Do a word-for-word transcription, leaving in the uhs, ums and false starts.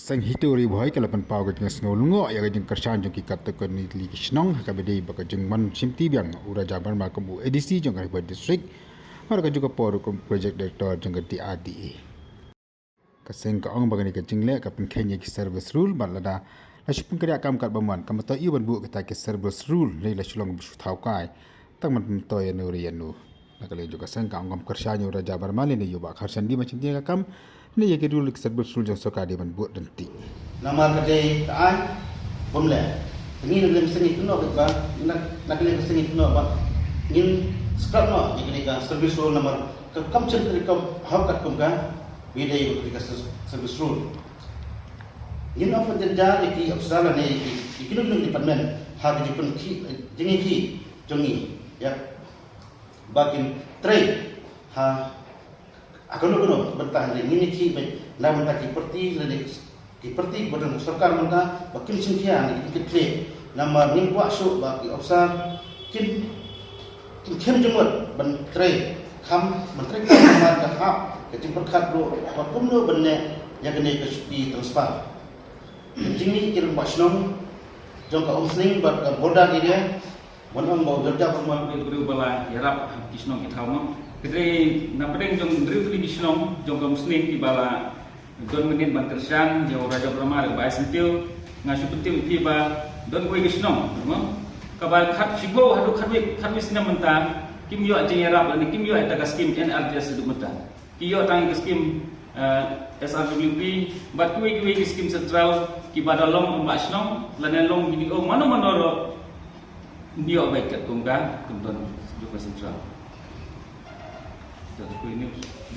Seng HITO Ri Bhoi ka la pynpaw ka jingsngew lyngngoh ïa ka jingkyrshan jong ki katto katne tylli ki shnong ha kaba ïadei bad ka jingwan shimti biang u Raja Barma kum u ADC jong ka Ri Bhoi District. Mar ka jong ka por kum Project Director jong ka DRDA. Ka seng ka ong ba kane ka jingleh ka pynkheiñ ïa ki service rule bad lada la shu pynkhreh kam katba mon, ka mynta ïa ban buh kita ki service rule ne la shu long ba shu thaw kai. Tang man pynto ïa nu ri ïa nu. Na ka liang jong ka seng ka ong kam kyrshan ïa u Raja Barma lane ïa u Bah Kharshan Dima shim ka kam ne ïa ki rule ki service rule jong sorkar dei ban buh dang tih. Namar ka dei ka aiñ bym leh. Te ngi na ka liang ka seng ngi kynnoh ba na, na ka liang ka seng ngi kynnoh ba ngin scrap noh ïa kane ka service rule namar ka kam chen ka kam hok katkum ka ba ïadei bad kane ka ser-, service rule. Ngin ym pynjynjar ïa ki officer lane ïa ki, ïa kino kino ki department ha ka jingpynkhih, jingïakhih jong ngi ïa ba kin trei ha, ha kano kano bynta, hynrei ngin ïakhih beit na bynta ki parti lane ki parti kiba don ha sorkar mynta ba kin shim khia ne kin kit khlieh. Namar ngim kwah shuh ba ki officer kin, kin khim jingmut ban trei kham, ban trei kham namar ka hap ka jingpyrkhat ruh ba kumno ban neh ïa kane ka shuti transfer. Jingmih ki rangbah shnong jong ka Umsning bad ka border area, ban ong ba u Raja Barma, briew briew ba la ïarap ha ki shnong ki thaw mo. Ka dei na pdeng jong hynriew tylli ki shnong jong ka Umsning kiba la don mynnin ban kyrshan ïa u Raja Barma da kaba ai syntiew. Nga shu pyntip ïa phi ba don kawei ka shnong mo kaba khat shiphew haduh khatwei, khatwei snem mynta kim ïoh jingïarap lane kim ïoh ïa ka skim NREGS haduh mynta. Ki ïoh tang ïa ka skim, eh, SRWP bad kiwei kiwei ki skim central kiba da long rangbah shnong lane long BDO mano mano ruh ym ïoh beit katkum ka, kum don jong ka central. That's good news.